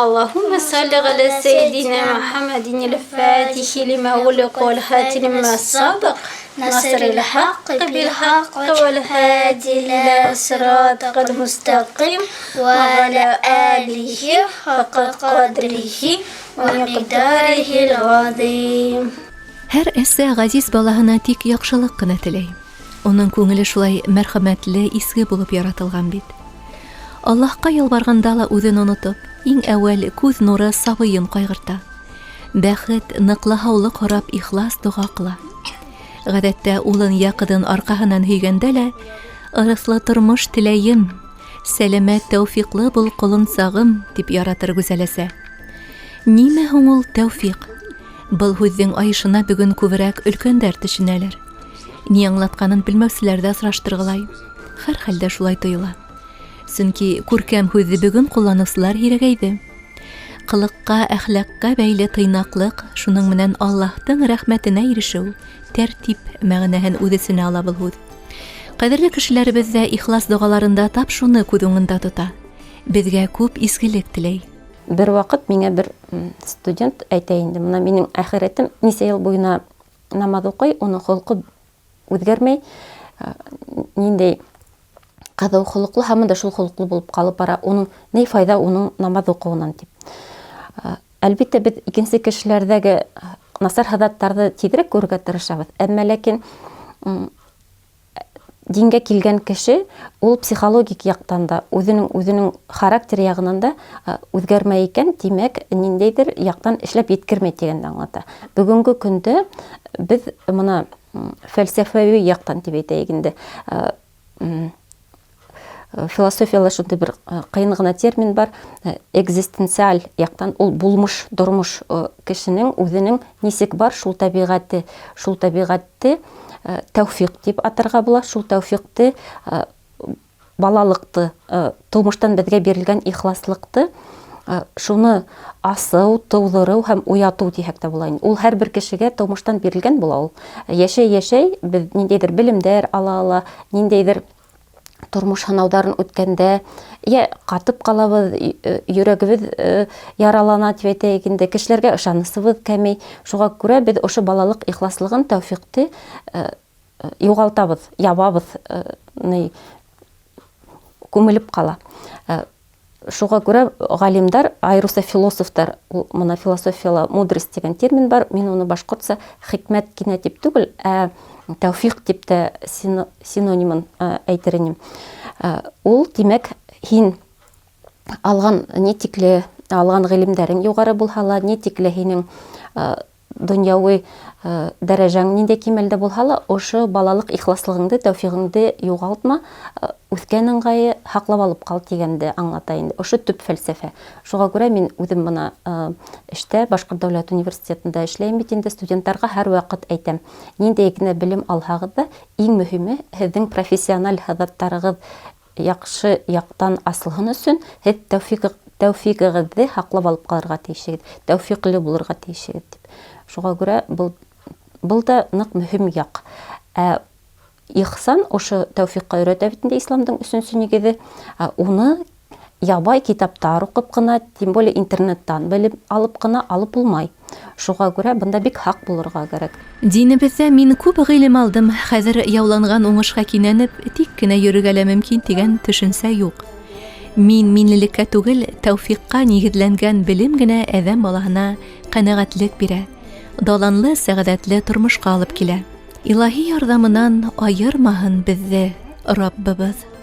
Аллаһуммә салли галә сәйидинә Мөхәммәдинил фатихи лима углика вәл хатими лима сабак насырил хакки бил хакки вәл һади илә сиратикал мустаким вә галә алихи хакка кадрихи вә микъдарихил газыйм. Һәр әсә газиз балаһына тик яхшылык кына теләй. Уның күңеле шулай мәрхәмәтле, изге булып яратылган бит. Аллаһка ялварганда ла үзен онытып, иң әүвәл күз нуры сабыен кайгырта. Бәхет, ныклы һаулык һорап ихлас дога кыла. Гадәттә улын я кызын аркаһынан һөйгәндә лә, ырыслы тормыш теләем, сәламәт, тәүфиклы бул колынсагым, дип яратыр гүзәл әсә. Нимә һуң ул тәүфик? Был һүҙҙең айышына бөгөн күберәк өлкәндәр төшөнәләр. Ни аңлатҡанын белмәүселәр ҙә осраштырғылай. Һәр хәлдә шулай тойола. Сөнки күркәм һүҙҙе бөгөн ҡулланыусылар һирәгәйҙе. Ҡылыҡҡа, әхлаҡҡа бәйле тыйнаҡлыҡ, шуның менән Аллаһтың рәхмәтенә ирешеү, тәртип мәғәнәһен үҙ эсенә ала был һүҙ. Ҡәҙерле кешеләребеҙ ҙә ихлас доғаларында тап шуны күҙ уңында тота. Беҙгә күп изгелек теләй. Бер ваҡыт миңә бер студент әйтә инде, мына минең әхирәтем нисә йыл буйына намаҙ уҡый, уның холҡо үҙгәрмәй, ниндәй ҡыҙыу холоҡло, һаман да шул холоҡло булып ҡалып бара. Уның ни файҙа уның намаҙ уҡыуынан тип. Әлбиттә, беҙ икенсе кешеләрҙәге насар һыҙаттарҙы тиҙерәк күрергә тырышабыҙ. Әммә ләкин дингә килгән кеше ул психологик яҡтан да, үҙенең үҙенең характер яғынан да үҙгәрмәй икән, тимәк, ниндәйҙер яҡтан эшләп еткермәй тигәнде аңлата. Бөгөнгө көндә беҙ мына фәлсәфәви яҡтан тип әйтәйек инде, философияла шундай бер ҡыйын ғына термин бар, экзистенциаль яҡтан ул булмыш, тормош, кешенең үҙенең нисек бар, шул тәбиғәте, шул тәбиғәтте тәүфиҡ тип атарға була, шул тәүфиҡте, балалыҡты, тормоштан беҙгә бирелгән ихласлыҡты, шуны асыу, тыуҙырыу һәм уятыу тиһәк тә була инде. Ул һәр бер кешегә тормоштан бирелгән була ул. Йәшәй-йәшәй беҙ ниндәйҙер белемдәр ала ала, ниндәйҙер тормош һынауҙарын үткәндә йә ҡатып ҡалабыҙ, йөрәгебеҙ яралана тип әйтәйек инде, кешеләргә ышанысыбыҙ кәмей. Шуға күрә беҙ ошо балалыҡ ихласлығын, тәүфиҡте юғалтабыҙ, ябабыҙ, ни күмелеп ҡала. Шуға күрә ғалимдар, айырыуса философтар, ул мына философияла мудрость тигән термин бар, мин уны башҡортса хикмәт кенә тип түгел, ә тәүфиҡ тип тә синонимын әйтер инем. Ул, тимәк, һин алған ни тикле алған ғилемдәрең юғары булһа ла, ни тикле һинең донъяуи дәрәжәң ниндәй кимәлдә булһа ла, ошо балалыҡ ихласлығыңды, тәүфиғеңде юғалтма, үҫкән ыңғайы һаҡлап алып ҡал тигәнде аңлата инде. Ошо төп фәлсәфә. Шуға күрә мин үҙем бына эштә, Башҡорт дәүләт университетында эшләйем бит инде, студенттарға һәр ваҡыт әйтәм, ниндәй генә белем алһағыҙ ҙа, иң мөһиме һеҙҙең профессиональ һыҙаттарығыҙ яҡшы яҡтан асылһын өсөн һеҙ тәүфиғығыҙҙы һаҡлап алып ҡалырға тейешегеҙ, тәүфиҡле булырға тейешегеҙ тип. Шуға күрә был был да ныҡ мөһим яҡ. Ә ихсан ошо тәүфиҡҡа өйрәтә бит инде исламдың өсөнсө нигеҙе. Уны ябай китаптар уҡып ҡына, тем более интернеттан белеп алып ҡына алып булмай. Шуға күрә бында бик һаҡ булырға кәрәк. Динебеҙҙә мин күп ғилем алдым, хәҙер яуланған уңышҡа кинәнеп, тик кенә йөрөргә лә мөмкин тигән төшөнсә юҡ. Мин минлелеккә түгел, тәүфиҡҡа нигеҙләнгән белем генә әҙәм балаһына ҡәнәғәтлек бирә, даланлы, сәғәҙәтле тормошҡа алып килә. Илаһи ярҙамынан айырмаһын беҙҙе Раббыбыҙ.